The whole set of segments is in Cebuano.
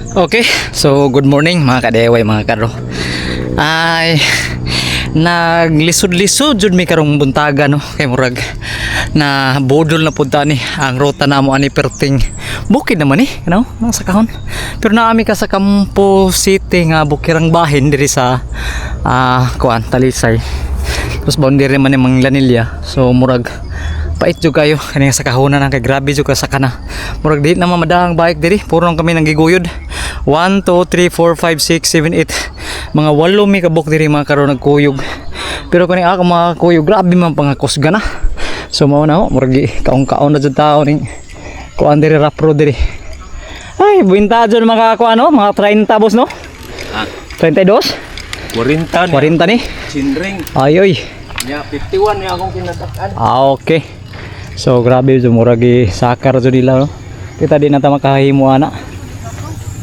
Okay, so good morning, mga ka-DIY, mga kadro. Ay, naglisod-lisod jud mi karong buntaga, no, kay murag na budol na pud ta ni ang ruta namo ani, perting bukid naman ni, no, mga sakahon. Pero naami ka sa Campo City nga bukirang bahin diri sa kuan, Talisay. Tapos boundary man ni Manglanilla. So murag pait jud kayo kani sa kahunan ang kay grabe jud ka sa kana. Murag di na mamadahang bike diri, puro lang kami nanggiguyod. 1 2 3 4 5 6 7 8, mga walo mi kabuk diri, mga karon nagkuyog. Pero kani ako mga kuyog, grabe man pangakusga na. So mao na ho, murag kaong-kaon na jud tao ning kuan diri, rough road diri. Ay, buwinta jud mga kuan, no, mga 30, boss, no? Ah. 32? 40 ni. 40 ni. Chinring. Ay oy. Ya, 51 ni akong kinatakan. Ah, okay. So grabe jud, murag sakar jud nila, no. Kita di na ta makahimo ana.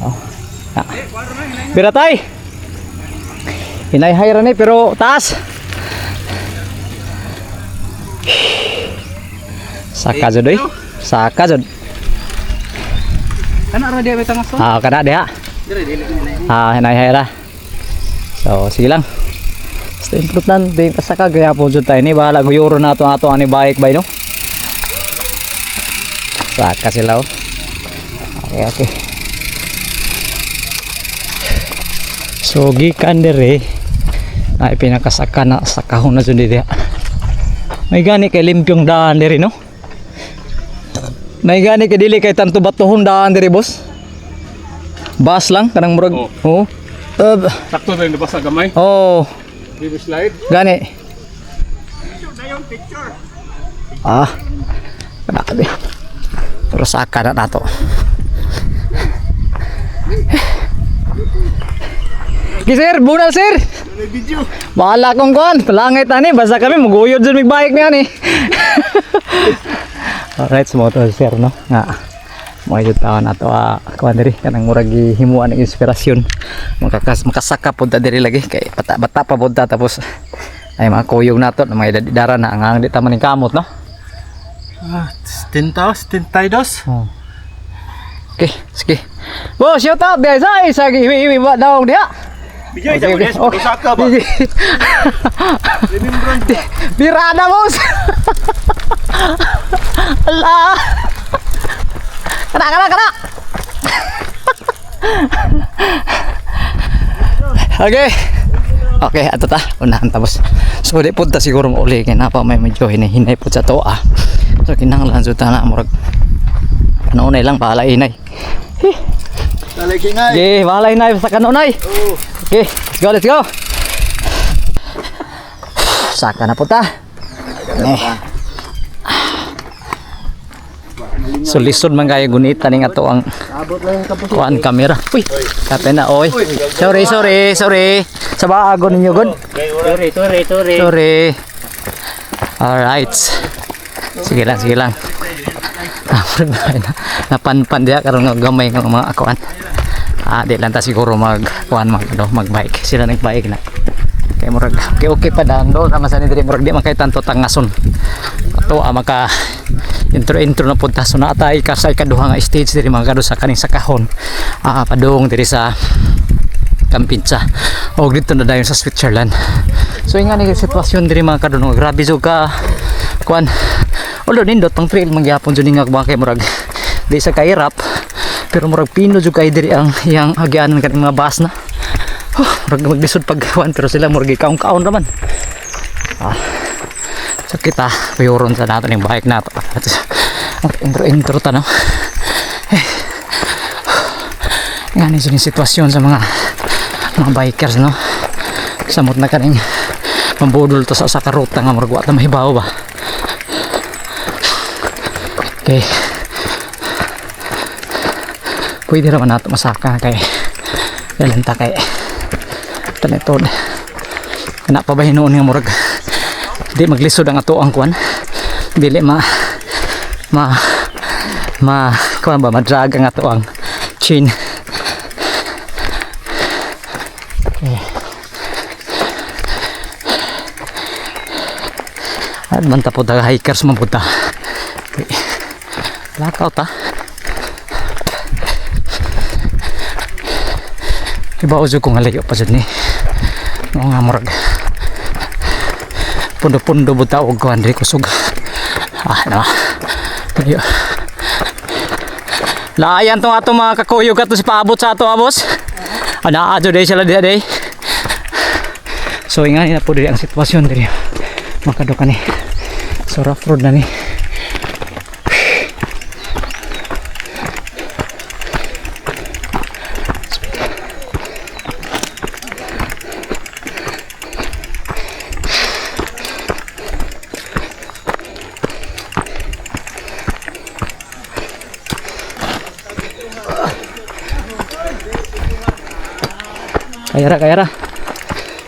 Oh. Ah. Biratay. Hinay-hay ra ni pero taas. Saka jud oy. Saka jud. Kana ra diya bitang aso. Ah, kada diha. Dire dili ni. Ah, hinay-hay ra. So sige lang. Basta importante kasaka gaya po jud tayo ni, bahala guyuro na ato ato ani bike bay, no. Saka sila, oh. Okay. So gikan dire ay pinakasaka na sa kahon na jud diha. May gani kay limpyong daan diri, no? May gani kay dili kay tanto batuhon daan diri, boss. Bus lang kanang murag. Oh. Oh. Sakto na yung nabasa gamay. Oh, Baby slide. gani. Ah. Grabe. Pero saka na nato. Gi sir, bunal sir. Bahala kong kuan, palangit ani, basta kami maguyod jud mig bike niya ni. Alright, so to sir, no. Nga. Mo jud taon nato kuan diri kanang murag gihimuan ng inspirasyon. Makakas makasaka pud ta diri lagi kay bata bata pa pud ta, tapos ay mga kuyog nato na mga edad na ang di ta man kamot, no. Ah, 70, 72. Oh. Okay, sige. Bo, shout out guys. Ay, sa hiwi ba daw diha. Bijay sa okay. Osaka ba? Remembrance. Birada, boss. Ala. Kana kana kana. Okay. Okay, ato ta. Unahan tapos. So di pud ta siguro mauli kay napa may medyo hinay-hinay pud sa to ah. So kinahanglan jud ta na murag kanunay lang, bahala inay. Dali kingay. Okay, bahala inay sa kanunay. Okay, let's go, let's go. Saka na po ta. Eh. So lisod man kayo gunita ning ato ang Abot lang yung kapos. kuan camera. Uy, kape na oy. Sorry, sorry, sorry. Sa baago ninyo god. Sorry, sorry, sorry. Sorry. Alright. Sige lang, sige lang. Napanpan diya karon nga gamay nga mga kuan. Ah, di lang ta siguro mag kuan, mag ano, mag-bike. Sila nag-bike na. Kay murag okay, okay pa daan do sama sa ni diri, murag di man kay tanto tangason. Ato maka intro intro na punta, so naa tay ka sa ikaduha nga stage diri, mga kado, sa kaning sa kahon. Ah, padung diri sa Kampinsa. O dito na dayon sa Switzerland. So yung nga ni sitwasyon diri, mga kadunong, grabe jud ka kuan. Although nindot pang trail mangyapon jud nga kay murag di sa kairap, pero murag pino jud kay diri ang iyang agyanan kaning mga bus na. Oh, murag maglisod pag kuan, pero sila murag kaon-kaon raman. Ah. So kita puyuron sa nato ning bike nato. Ang intro intro ta, no. Eh. Nga ni yung sitwasyon sa mga bikers, no. Samot na kaning mambudol to sa usa ka ruta nga murag wa ta mahibaw ba. Okay. Pwede raman nato masaka kay dalanta kay tanitod. Kana pa ba hinuon nga murag di maglisod ang ato ang kuan. Dili ma ma ma kuan ba, madrag ang ato ang chain. Okay. At banta po taga hikers man po ta. Okay. Lakaw ta. Iba jud ko nga layo pa jud ni. No nga murag pundo-pundo buta og kuan diri kusog. Ah, na. Layo. Laayan tong ato mga kakuyog ato si paabot sa ato, ah, boss. Ana adyo day sila diha day. So ingani na po diri ang sitwasyon diri. Makado ni. So rough road na ni. Kaya ra, kaya ra.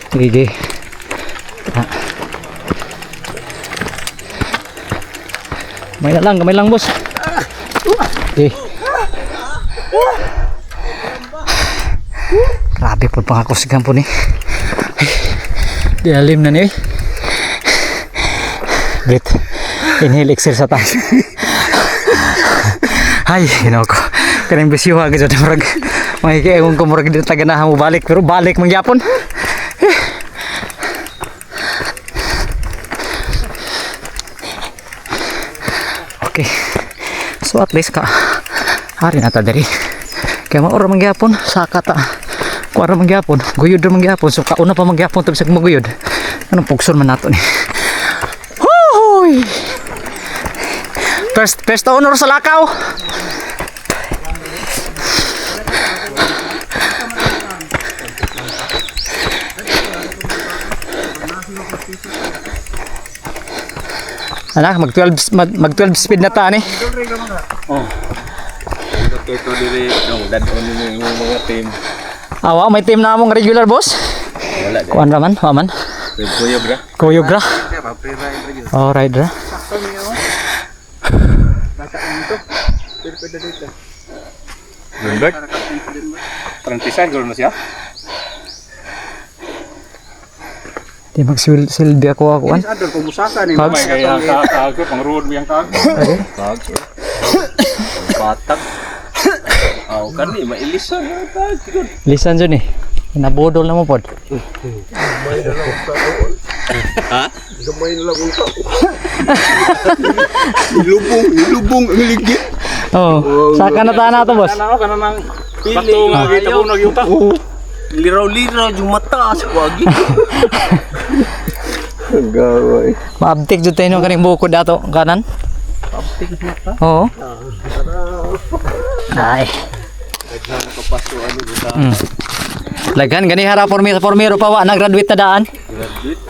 Sige. Ah. Gamay na lang, gamay lang, boss. Okay. Grabe po pangakusgan po ni. Dialim na ni. Eh. Breathe. Inhale, exhale sa taas. Ay, ginoo ko. Kanang bisyuha gyud murag makikiingon ko murag di ta ganahan mo balik pero balik man gyapon. Okay. So at least ka hari na ta diri. Kaya maura man gyapon saka ta. Kuara man gyapon, guyod ra man gyapon. So kauna pa man gyapon ta bisag maguyod. Anong pugson man nato ni. Hoy! First honor sa lakaw. Anak, mag 12 speed na ta ni. Ito diri dong dadon ni yung mga team. Awa, may team na among regular, boss. Wala di. Kuan raman, wa man. Kuyog ra. Kuyog ra. Oh, ride ra. Lundberg. 36 gol na siya. Di magsilbi ako akuan. Adol kung musaka ni Kags. kaya ka ka pang road yang kag. Okay. Kag. Patag. Aw kani mailisan na tag. Lisan jud ni. Nabudol na mo pod. Gamay na lang unta. Ilubong, ilubong ang ligid. Oh, saka na ta na to, boss. Ano kana nang bato nga kita mo nagyuta. Liraw-liraw yung mata sa wagi. Ang gaway. Maabtik jud tayo kaning bukod ato kanan. Maabtik na Oo. Ay. Laghan gani hara pormi sa pormiro pa wa na graduate na daan. Graduate.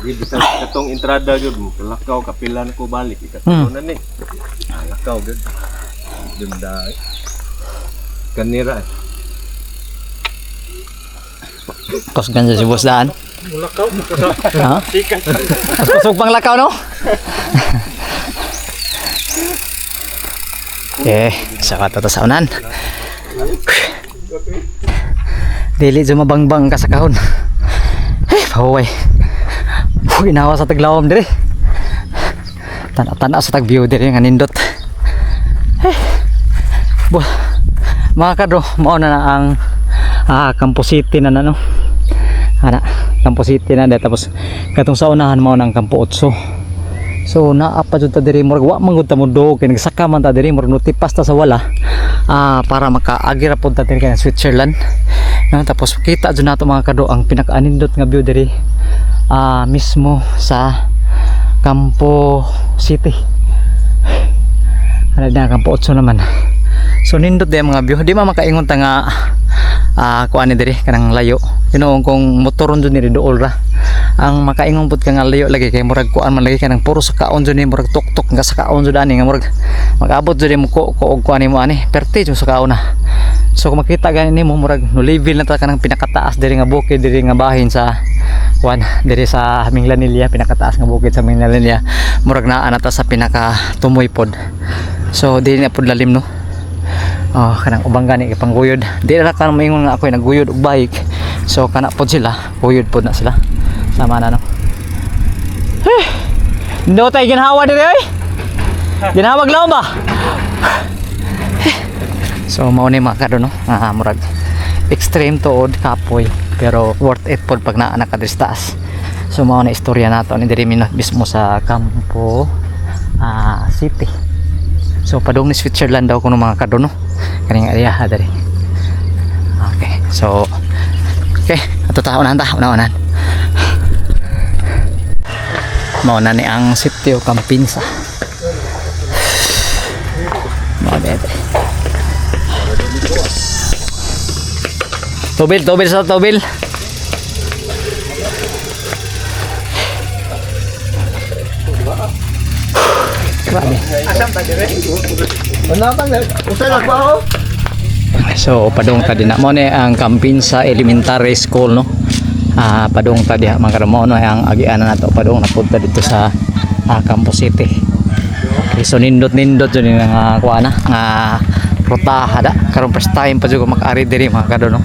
Di bisan katong entrada gyud mo lakaw kapilan ko balik ikatulo na ni. Ah, lakaw gyud. Dunda. Kanira. Eh. Kos ganja si boss daan. Lakaw mo Ha? Mas kusog pang lakaw no? Okay, sa katatasaunan. Dili sumabangbang ka sa kahon. Eh, pahuway. Uy, nawa sa taglawom dire. Tana-tana sa tag-view dire nga nindot. Eh. Bo, mga kadro, mao na na ang Campo City na na no. Ana, Campo City na dahil tapos katong sa unahan mao na ang Campo 8. So naa pa jud ta diri murag wa man gud ta mo duog kay nagsaka man ta diri murag notipas ta sa wala para makaagi ra pud ta diri kay Switzerland. No, tapos kita jud nato mga kado ang pinakaanindot nga view diri mismo sa Campo City. Ano na Campo 8 naman. So nindot di ang mga view. Di man makaingon ta nga kuan ni diri kanang layo. Tinuon kung motoron jud ni duol ra. Ang makaingon pud ka nga layo lagi kay murag kuan man lagi kanang puro sa kaon jud ni murag tuktok nga sa kaon jud ani nga murag mag-abot jud mo ko og kuan nimo ani. Perte jud sa kaon na. So kung makita gani nimo murag no level na ta kanang pinakataas diri nga bukid diri nga bahin sa kuan diri sa Minglanilla, pinakataas nga bukid sa Minglanilla, murag naa na ta sa pinaka tumoy pod. So dili na pod lalim no. Oh, kanang ubang gani kay pangguyod. Di ra ka maingon nga ako'y nagguyod og bike. So kana pod sila, guyod pod na sila. Sama na no. Eh, no tay ginhawa diri oy. Ginhawag laom ba? Eh. So mao ni mga kado no. Murag Extreme tuod, kapoy, pero worth it pod pag naa na ka diri sa taas. So mao na istorya nato ni diri mismo sa Campo City. So padung ni Switzerland daw kuno, mga kadono, kaning area ha diri. Okay, so okay, ato ta unahan, ta unahan. Mao na ni ang Sitio Campinsa. Mao na ito. Tubil, tubil sa tubil. Grabe. Usa na ba ako? So padung ta din na mo ni ang Campinsa Elementary School, no. Padung ta diha, mga kadono, no, ang agianan nato padung na punta dito sa Campo City. Okay, so nindot nindot jud ni nga kuha na nga rutaha da. Karon first time pa jud ko makaari diri, mga kadono.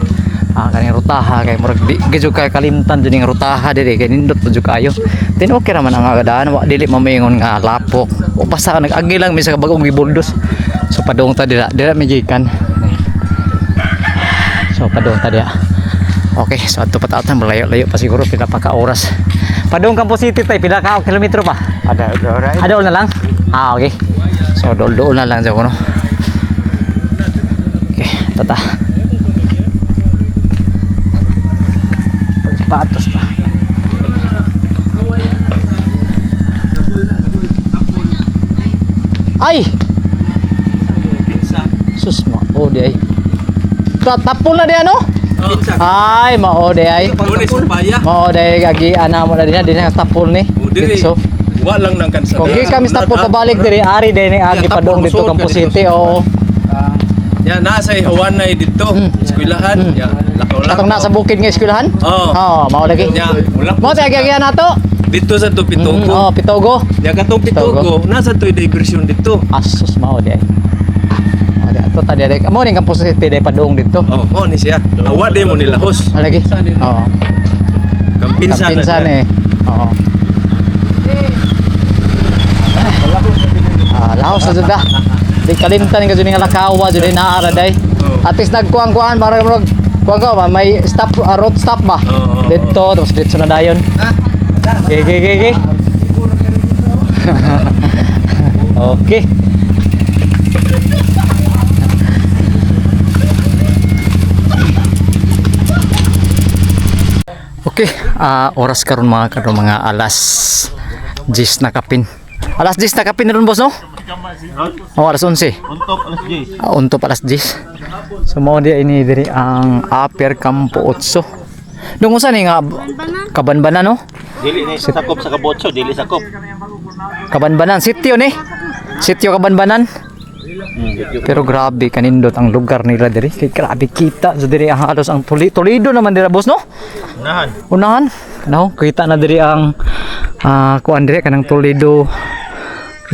Kaning rutaha kay murag di gyud kay kalimtan jud ning rutaha diri kay nindot pa jud kayo. Then okay raman ang agadaan, wa dili mamingon nga lapok. O basta nag-agi lang mi sa bagong gibuldos. So padung ta dira, dira mi gikan. So padung ta diha. Okay, so adto pa ta, malayo-layo pa siguro, pila pa ka oras. Padung Campo City tay, pila ka kilometro pa? Ada ada. Ah, dool na lang? Ah, okay. So dool-dool na lang siya kuno. Okay, tata. Sapatos pa. Ay! Sus, mao di ay. Tapon na di ano? Ay, mao di ay. Lunes paya. Mao di ay agi ana mo na din din tapon ni. O diri. So, Wa lang nang kansada. kung kami sa tapon pabalik diri, ari din ni agi Yeah, padong tapon, dito musuod Campo ka dito. City, oo. Ya nasa Hawanay dito, eskwelahan. Ya, lakaw lang. Katong nasa bukid nga eskwelahan? Oo. Oo, mao lagi. Ya, wala. Mao tay agi nato. Dito sa to Pitogo. Oo, Pitogo. Ya, katong Pitogo, nasa to diversion dito. Asus, mao di ay. Mao di ato ta di ay. Mao ning Campo City di padung dito. Oh, mo ni siya. Awa di mo nila host. Ah, lagi. Oo. Kampinsa na Kampinsan siya. eh. Oo. Ah, laos na jud ah. Di kalimtan ka jud nga lakawa jud naara day. Oo. At least nagkuang-kuan para murag kuang ka ba may stop, road stop ba? Oo, oo, Dito tapos dito na dayon. Okay. Okay. Okay, oras karon, mga karon, mga alas 10 na kapin. Alas 10 na kapin ron, boss, no? Oh, alas 11. Untop alas 10. Ah, untop alas 10. So mao di ini diri ang Upper Campo 8. Dong usa ni nga Kabanbanan, no? Dili ni sakop sa Kabotso, dili sakop. Kabanbanan sitio ni. Sitio Kabanbanan. Pero grabe kanindot ang lugar nila diri. Kay grabe kita sa diri ang halos ang Toledo naman dira, boss, no? Unahan. Unahan. No, kita na diri ang kuan diri kanang Toledo.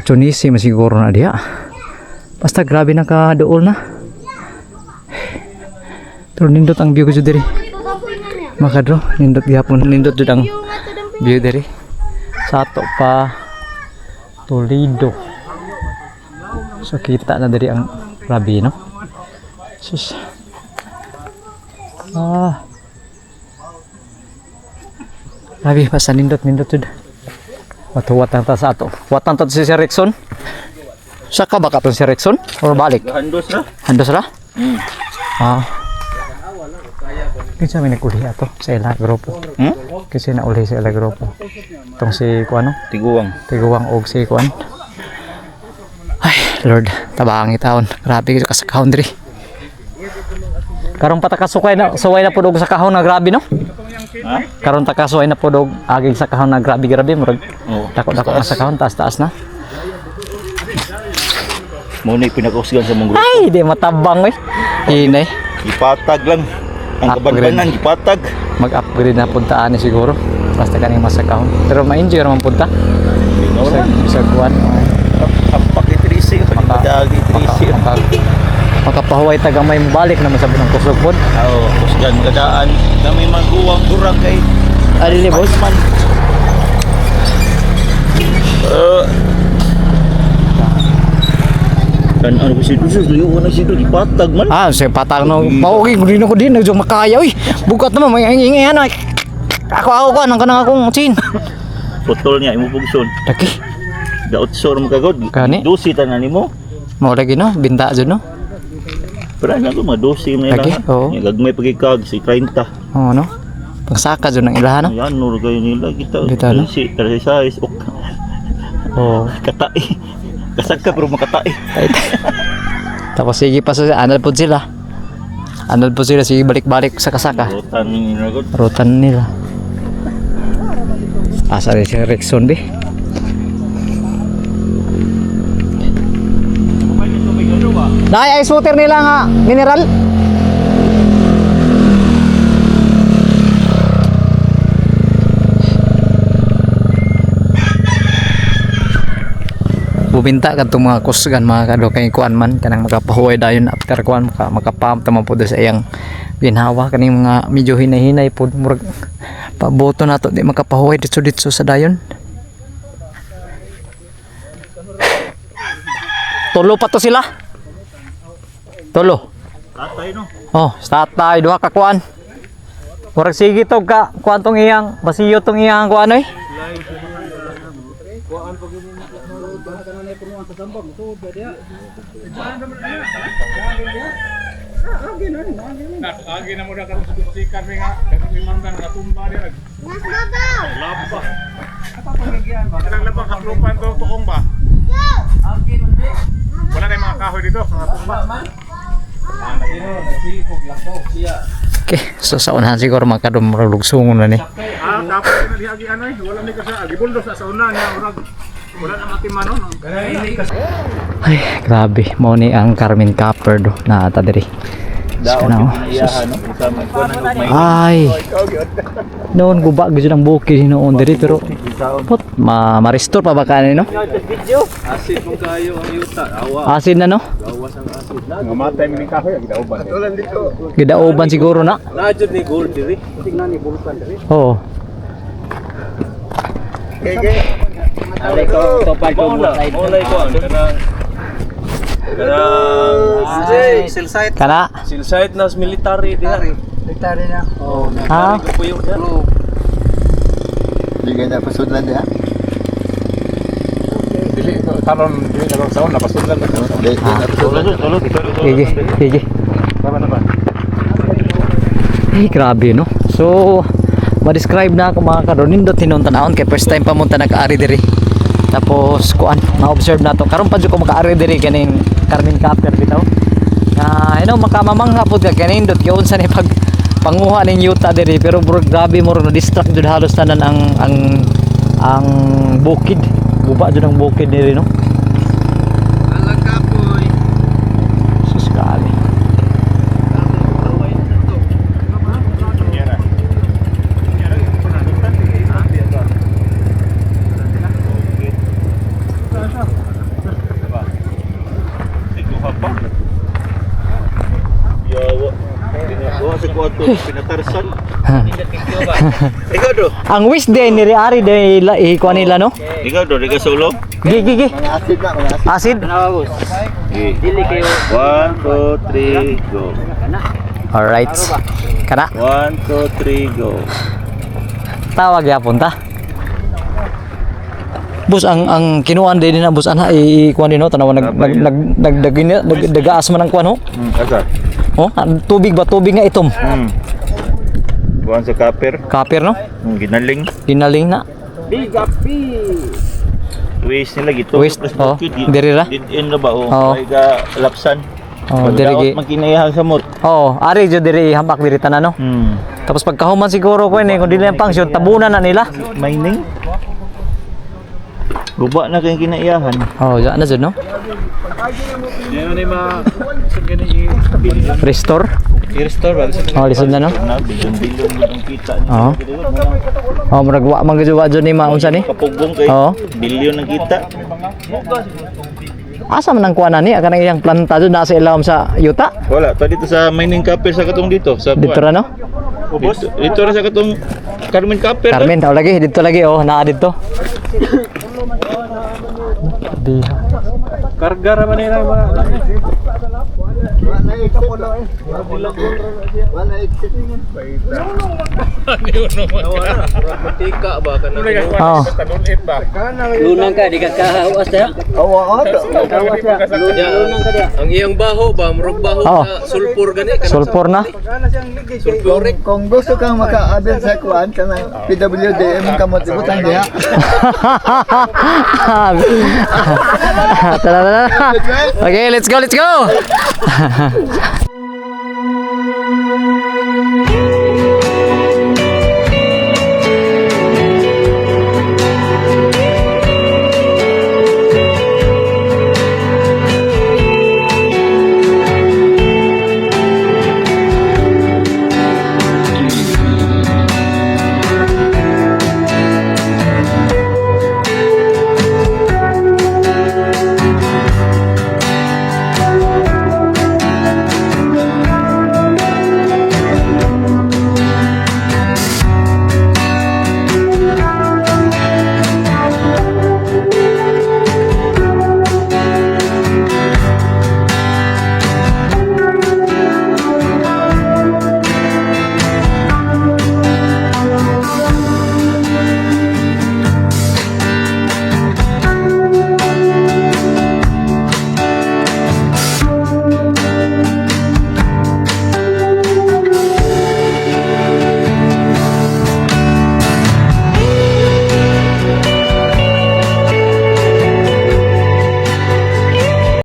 Tunisi masiguro na diha. Basta grabe na ka dool na. Pero nindot ang view ko jud diri. Makadro, nindot gihapon, nindot jud ang view diri. Sa ato pa Toledo. So kita na diri ang grabe, no. Sus. Ah. Grabe, basta nindot nindot jud. Matuwat ta sa ato. Watan ta si Sir Rickson. Sa ka ba katong si Rickson? Or balik? Handos ra. Handos ra? Ah. Kinsa may nag-uli ato sa ila grupo? Hmm? Kasi nauli sa ila grupo. Itong si kuano, Tiguang. Tiguang og si kuan. Ay, Lord, tabangi taon. Grabe ka sa kahon diri. Karon pa takasukay na suway na pud og sa kahon na grabe, no? Ha? Karon takasuway na pud og agig sa kahon na grabe grabe murag Oo. dako dako na sa kahon, taas taas na. Mo ni pinakausgan sa mong grupo. Ay, di matabang oy. Hinay. Gipatag lang. Ang Upgrade. kabanbanan gipatag. Mag-upgrade na puntaan ni siguro. Basta kaning masakahon. Pero ma-enjoy naman punta. Sa kuan. Ampak itrisi, maka itrisi. Makapahuway ta gamay, balik naman sa ng kusog pod. Oo, kusgan kadaan na may maguwang durang kay Ali, boss. man. Tan-an ko si Dusus, luyo ko na si Dusus, ipatag man. Ah, sa patag no. Paugi ko din ako din nagjo makaya uy. Bugat naman may ingay ano. Ako ako ko anang kanang akong chin. Putol niya, imo pugson. Lagi. Daotsor mo kagod. Kani? Dusi tanan nimo. Mo lagi no, binta jud no. Pero ano ko, mga 12 na Lagi, ilahan. oo. Nga, Gagmay pagkikag, si 30. Oo no. Pangsaka jud ang ilahan no. Yan, nur kayo nila. Kita, Bitaw, no? 13, 36, ok. Oo. Katai. Kasag ka, pero makatai. Tapos sige pa sa anal po sila. Anal po sila sige balik-balik sa kasaka. Rotan nila gud. Rotan nila. Asa rin si Rexon be? Dai ice water nila nga mineral. Bubinta kadtong mga kusgan mga kado kay kuan man kanang makapahuway dayon after kuan maka makapam man pud sa iyang ginhawa kaning mga medyo hinay-hinay pud murag paboto nato di makapahuway ditso-ditso sa dayon. Tulo pa to sila. Tulo. Tatay, no? Oh, tatay duha ka kuan. Murag sige to ka kuan tong iyang basiyo tong iyang kuan oy. Ilang labang kaplupan to, tuong ba? Wala na yung mga kahoy dito, mga tumba. Okay, so sa unahan siguro makadumrugsungon na ni. Ah, tapos na diha gi ano eh, wala ni kasi gibuldos na sa una niya, urag wala na matimano no. Ay, grabe. Mao ni ang Carmen Copper do na ata diri. Daon Kana, yung oh. iyahan, no? Kasama ko na may Ay. Noon guba gyud ang bukid noon diri pero put ma ma-restore pa ba kanin no? Asid mong kayo ang yuta. Awa. Asin na no? Gawas ang asid. Mamatay mi kahoy ang gidauban. Gidauban siguro na. Na jud ni gold diri. Oo. Mao na ko ang kanang kanang Kana. silsite na sa military diha. Ha? Puyo diha. Di kayo napasudlan diha? Dili karon dili na sa una pasudlan na. Di di napasudlan. Sige, sige. Ay, grabe no. So, ma-describe na ako mga kadronindot hinon tanawon kay first time pa mo ta nag-ari diri. Tapos kuan, na-observe na to. Karon pa jud ko makaari diri kaning Carmen Copper bitaw. Na you know, makamamangha pud ka kanindot kay unsa ni pag panguha ning yuta diri pero bro, grabe mo na distract jud halos tanan ang ang ang bukid. Guba jud ang bukid diri no. Sus grabe. Ikuha pa. Yawa. Ginagawa sa kwarto, pinatarsan. Ikaw do. Ang wish day ni Ari day ila ikuan nila no. Ikaw do, ikaw solo. Gi gi gi. Mga acid na, mga acid. Acid. Okay. One, two, three, go. All right. Kana One, two, three, go. tawag yapon ta. Bus ang ang kinuan din na bus ana ikuan din no tanawa nag nag nag nag nag nagdagaas man ang kuan ho. Asa? Oh, ang tubig ba tubig nga itom. Kuhan sa copper. Copper no. Ginaling. Ginaling na. Waste nila gito. Waste, oh. Diri ra? Did in na ba? Oh. Oo. Ay ka lapsan. Oh, diri gi. Magkinayahang samot. Oh, ari jud diri hambak diri tanan no. Tapos pagkahuman siguro ko ini kung dili ang function tabunan na nila. Mining. Guba na kayong kinaiyahan. Oh, diyan na jud no. Restore. I-restore ba? Oh, lisod na no. Na, bilyon-bilyon ang kita niya. Oo. Oh, murag wa man gyud wa jud ni maunsa ni. Kapugong kay Oo. bilyon ang kita. Asa man ang kuan ni kanang iyang planta jud nasa ilawom sa yuta. Wala, ta dito sa mining copper sa katong dito sa Dito ra no. Dito, dito ra sa katong Carmen Copper. Carmen, oh, lagi dito lagi oh, naa dito. Diha. Karga ra man nila mga. Wala exit. Wala exit. Wala, murag matika ba kanang Oh. Lunang ka, di ka kahawas tayo. Oo, oo. Ya, ang iyang baho ba, murag baho Oo. sa sulfur gani kanang Sulfur na. Sulfuric. Kung gusto kang makaabil sa kuan kanang PWDM kamot ibutang diha. Tara, tara. Okay, let's go, let's go.